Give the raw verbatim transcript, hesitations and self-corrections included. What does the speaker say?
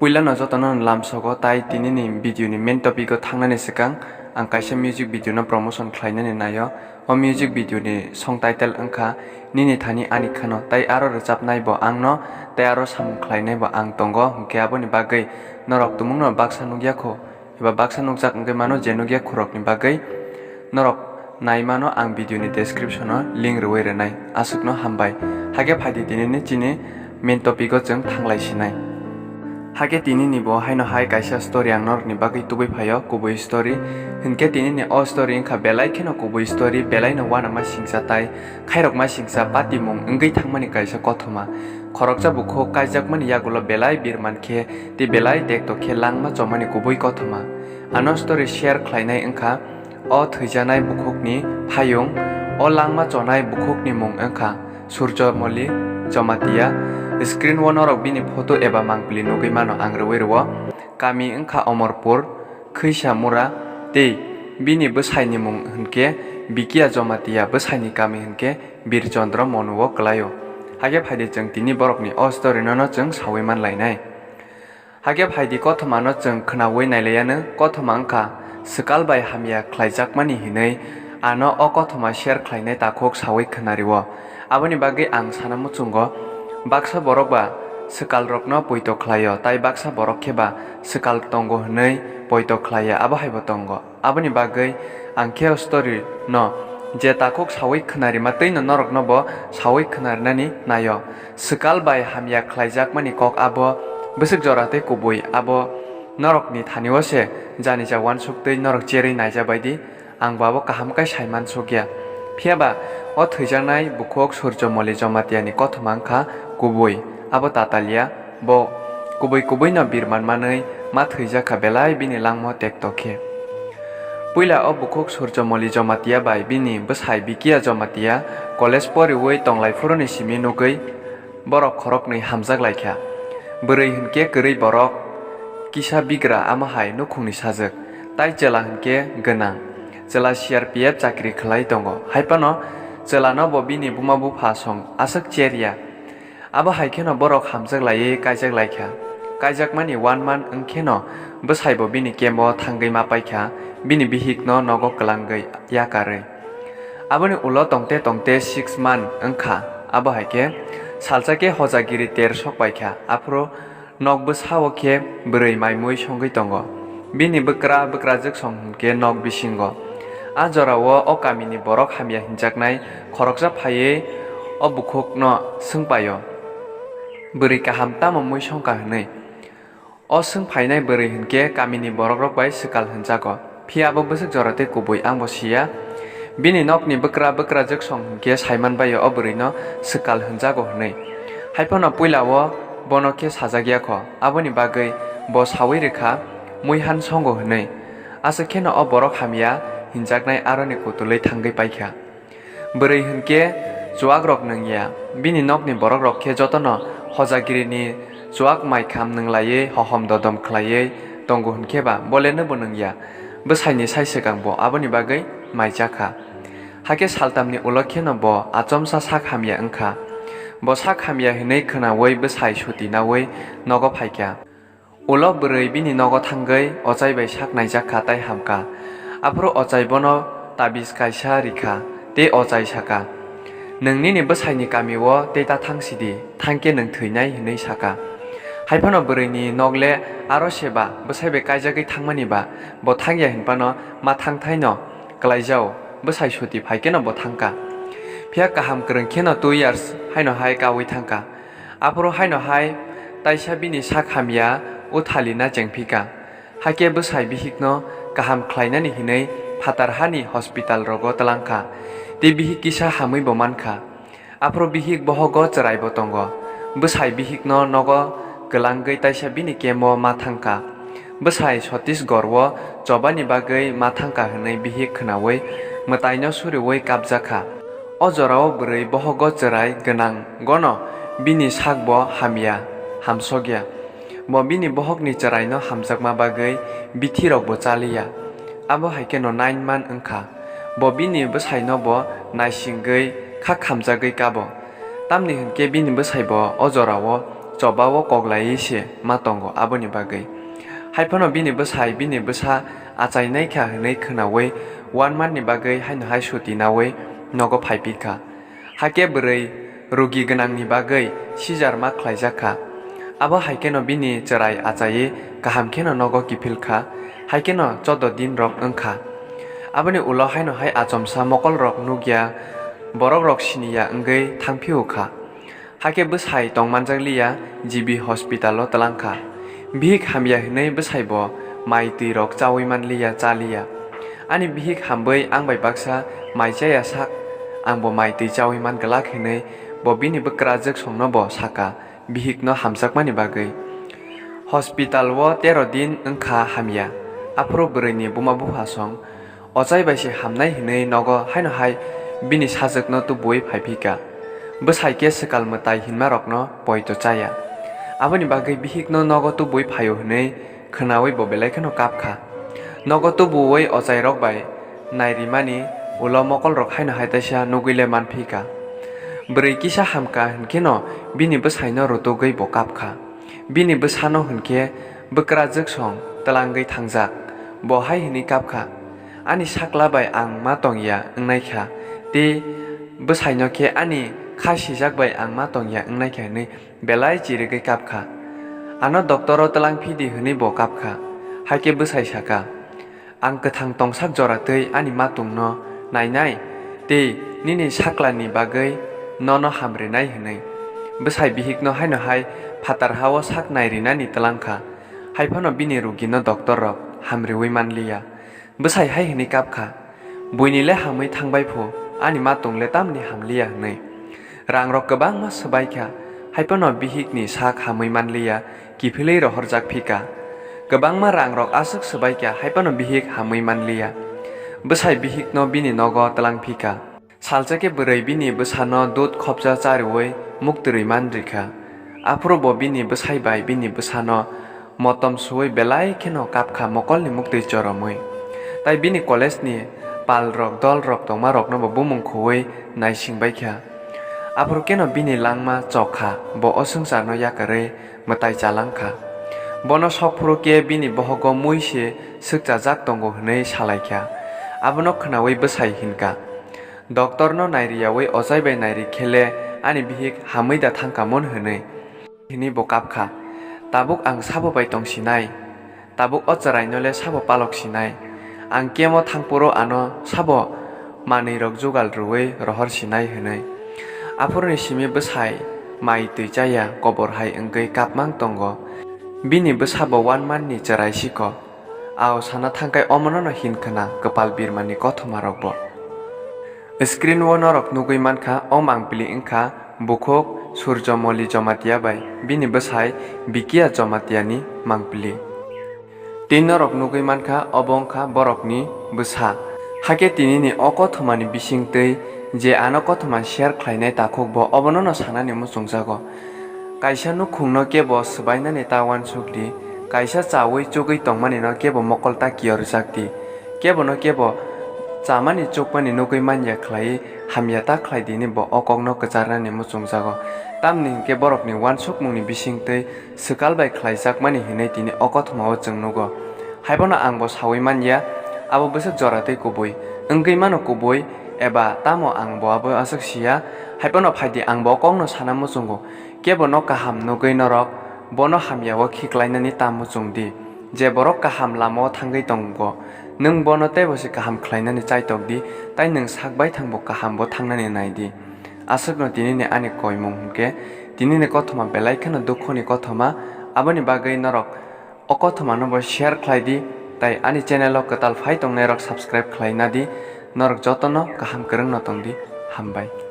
Puilano jotono lamsogo, tai tinini video ni main topic o thangnani swkang ang kaisa music video no promotion khlainani naio. O music video ni song title wngkha Nini Thani Ani Khano, tai aro rwchapnai bo ang no, tai aro samung khlainai bo ang tongo, hwnkhe aboni bagwi norok tumungno baksa nukya kho, eba baksa nukjak wngwi mano je nukya khorokni bagwi. Norok naimano ang video ni description o link rwui rwnai. Aswkno hambai. Hakhe phaidi tinini chini main topic o chwng thanglai sinai. Hakhe tinini bo haino hai kaisa story ang norokni bagwi tubui phaio, kubui story. Hinkhe tinini o story wngkha belai kheno kubui story, belaino uanama singsa tai khairokma singsa patimung wngwi thangmani kaisa kothoma. Khoroksa bukhuk kaijakmani yagulo belai birman khe tei belai tekto khe langma chomani kubui kothoma. Ano story share khlainai wngkha o thwijanai bukhukni phayung, o langma chonai bukhukni mung wngkha Surjo Moli Jamatia. Screen o norok bini photo eba mangpili nugwi mano ang rwui rwo. Kami wngkha Omorpur, Khwisa Mura, tei bini bwsaini mung hwnkhe Bikia Jamatia, bwsaini kami hwnkhe Birchandra Monu o kwlaio. Hakhe phaidi chwng tini borokni o story no no chwng saui manlainai. Hakhe phaidi kothoma no chwng khwnaui nailaianw, kothoma wngkha swkal bai hamya khlaijakmani hinwi ano o kothoma share khlainai takhuk saui khwnario. Aboni bagwi ang sana muchungo, baksa borok ba swkal rokno poito khlaio, tai baksa borok khe ba swkal tongo hinwi poito khlaiya, abo haibo tongo. Aboni bagwi ang khe o story no je takhuk saui khwnarima tei no norok no bo saui khwnarinani naio. Swkal bai hamya khlaijakmani kok abo bwswk jora tei kubui abo norokni thani o se jani ja uansuk tei norok cherwi naija bai di, ang bo abo kaham khe saiman sukya. Phiya ba o thwijaknai bukhuk Surjo Moli Jamatia ni kothoma wngkha kubui, abo tatalya. Bo kubui kubui no birman manwi ma thwijak kha belai bini langma tekto khe. Puila o bukhuk Surjo Moli Jamatia bai bini bwsai Bikia Jamatia college poriui tonglai phuruni simi nugwi borok khoroknwi hamjak lai kha. Bwrwi hinkhe kwrwi borok, kisa bigra amo hai nukhungni sajwk, tai chwla hinkhe gwnang. Chwla C R P F chakri khlai tongo, hai phano chwla no bo bini buma bupha song aswk cherya. Abo hai kheno borok hamjak laiwi kaijak lai kha. Kaijakmani one month wng kheno bwsai bo bini camp o thangwi ma pai kha, bini bihik no nogo kwlangwi yakarwi. Aboni ulo tongte tongte six month wng kha. Abo hai khe salsa khe hojagiri ter sok pai kha, aphuru nok bwsa o khe bwrwi mai mui songwi tongo. Bini bwkra bwkrajwk song hwn khe nok bisingo. A jorao o kamini borok hamya hinjaknai khoroksa phaiwi o bukhukno swng paio, "Bwrwi kaham tamo mui songkha?" hwnwi. O swng phainai bwrwi hwn khe kamini borokrok bai swkal hwnjago. Phiya abo bwswk jora tei kubui ang bo siya. Bini nokni bwkra bwkrajwk song hwn khe saiman bai o bwrwino swkal hwnjago hwnwi. Hai phano puila o bono khe sajak ya kho, aboni bagwi bo saui rwkha, "Mui han songo," hwnwi. Aswk kheno o borok hamya hinjaknai aroni kutulwi thangwi paikha. Bwrwi hwn khe chuakrok nwng ya, bini nokni borokrok khe jotono hojagirini chuak mai kham nwnglaiwi hohom dodom khlaiwi tongo hwn khe ba bo le nw bo nwng ya. Bwsaini sai swkang bo aboni bagwi mai cha kha. Hakhe saltamni ulo kheno bo achomsa sak hamya wng kha. Bo sak hamya hwnwi khwnaui bwsai suti naui nogo phai kha. Ulo bwrwi bini nogo thangwi ochai bai sak naijak kha tai ham kha. Aphuru ochai bono tabiz kaisa ri kha tei ochai sa kha, "Nwng nini bwsaini kami-o tei ta thang si di, thang khe nwng thwinai," hwnwi sa kha. Hai phano bwrwini nok le aro se ba, bwsai bai kaijagwi thangmani ba, bo thang ya hwn phano ma thang thai no klai jao, bwsai suti phai kheno bo thang kha. Phiya kaham kwrwng kheno two years haino hai kaui thang kha. Aphuru haino hai taisa bini sak hamya Uthali na chengphi kha. Hakhe bwsai bihikno kaham khlainani hinwi phatar hani hospital rogo twlang kha, tei bihik kisa hamwi bo man kha. Aphuru bihik bohogo chwrai bo tongo. Bwsai bihikno nogo kwlangwi taisa bini camp-o ma thang kha. Bwsai Chhattisgarh-o chobani bagwi ma thang kha hwnwi bihik khwnaui mwtaino suriui kapjak kha. O jorao bwrwi bohogo chwrai gwnang gono bini sakbo hamya, hamsokya. Bo bini bohokni chwraino hamjakma bagwi bithirokbo chaliya. Abo hai kheno nine month wng kha. Bo bini bwsaino bo naisingwi kha khamjagwi kabo. Tamni hwn khe bini bwsai bo o jorao choba o koklaiwi se ma tongo, aboni bagwi. Hai phano bini bwsai bini bwsa achainaikha hwnwi khwnaui one month ni bagwi haino hai suti naui nogo phaiphikha. Hakhe bwrwi rugi gwnangni bagwi seizure ma khlaijakha. Abo hai kheno bini chwrai achaiwi kaham kheno nogo kiphilkha, hai kheno choudo din rok wngkha. Aboni ulo haino hai achomsa mokolrok nukya, borokrok siniya wngwi thangphiyokha. Hakhe bwsai tongmanjakliya, G B hospital o twlangkha. Bihik hamya hwnwi bwsaibo mai twirok chaui manliya, chaliya. Ani bihik hambai ang bai baksa mai chaya sak, angbo mai twi chaui man glak hwnwi bo bini bwkrajwk songno bo saka, bihikno hamjakmani bagwi. Hospital o tero din wngkha hamya, aphuru bwrwini buma bupha song ochai bai se hamnai hwnwi nogo haino hai bini sajwkno tubuui phaiphikha. Bwsai khe swkal mwtai hinmarokno poito chaya. Aboni bagwi bihikno nogo tubuui phaio hwnwi khwnaui bo belai kheno kapkha. Nogo tubuui ochairok bai nairimani ulo mokolrok haino hai taisa nugui le manphikha. Bwrwi kisa hamkha hwnkheno bini bwsaino rutugwi bo kapkha. Bini bwsano hwnkhe bwkrajwk song twlangwi thangjak. Bo hai hwnwi kapkha, "Ani sakla bai ang ma tongya wngnaikha, tei bwsaino khe ani kha sijak bai ang ma tongya wngnaikha," hwnwi belai chirigwi kapkha. "Ano doctor o twlang phidi," hwnwi bo kapkha. Hakhe bwsai saka, "Ang kwthang tongsak jora twi ani matungno nainai, tei nini saklani bagwi nono hamrinai," hwnwi. Bwsai bihikno haino hai phatar ha-o sak nairinani twlangkha, hai phano bini rugino doctor rok hamriui manliya. Bwsai hai hwnwi kapkha, "Buini le hamwi thangbai phu, ani matung le tamni hamliya," hwnwi. Rangrok kwbangma swbaikha, hai phano bihikni sak hamwi manliya, kiphilwi rohorjak phika. Kwbangma rangrok aswk swbaikha, hai phano bihik hamwi manliya. Bwsai bihikno bini nogo twlang phika. Salsa khe bwrwi bini bwsano dud khopsa chariui muktwrwi man rikha. Aphuru bo bini bwsai bai bini bwsano motom suui belai kheno kapkha, mokolni muktwi choromwi. Tai bini college ni palrok, dolrok tongmarokno bo bumung khuui naising baikha. Aphuru kheno bini langma chokha, bo o swngcharno yakarwi mwtai chalangkha. Bono sokphuru khe bini bohogo mui se swkchajak tongo hwnwi salaikha. Abono khwnaui bwsai hinkha, "Doctor no nairiyaui ochai bai nairi khe le ani bihik hamwi da thangkha mun," hwnwi. Hwnwi bo kapkha, "Tabuk ang sabo bai tongsinai, tabuk o chwraino le sabo palok sinai, ang kemo thangphuru ano sabo manwirok jugal rwui rohor sinai," hwnwi. Aphuruni simi bwsai mai twi chaya kobor hai wngwi kapmang tongo. Bini bwsabo one month ni chwrai sikho. Ao sana thangkhai omono no hinkhwna kwpal birmani kothomarokbo. Screen o norok nugui mankha, o mangpili wngkha bukhuk Surjomoli Jomatia bai bini bwsai Bikia Jomatia ni mangpili. Tei norok nugui mankha, obo wngkha borokni bwsa. Hakhe tinini o kothomani bisingtwi je ano kothoma share khlainai takhuk, bo obono no sanani muchungjago. Kaisa nukhungno kebo swbainani ta uansuk di, kaisa chaui chugui tongmani no kebo mokol ta kiyor jak di. Kebo no kebo chamani chukmani nugui manya khlai hamya ta khlai dini, bo o kokno kwcharnani muchungjago. Tamni hinkhe borokni uansukmungni bisingtwi swkal bai khlaijakmani hinwi tini o kothoma o chwng nugo. Haibono ang bo saui manya, abo bwswk jora tei kubui wngwi mano kubui, eba tamo ang bo abo aswk siya. Haibono phaidi ang bo o kokno sana muchungo. Kebo no kaham nugui norok bono hamya o khiklainani ta muchung di. Je borok kaham lama o thangwi tongo, nwng bono teibo se kaham khlainani chaitok di, tai nwng sak baithang bo kaham bo thangnani nai di. Aswkno tinini ani koimung hwnkhe, tinini kothoma belai kheno dukhoni kothoma, aboni bagwi norok o kothomano bo share khlai di, tai ani channel o kwtal phai tongnairok subscribe khlai na di. Norok jotono kaham kwrwngno tong di. Hambai.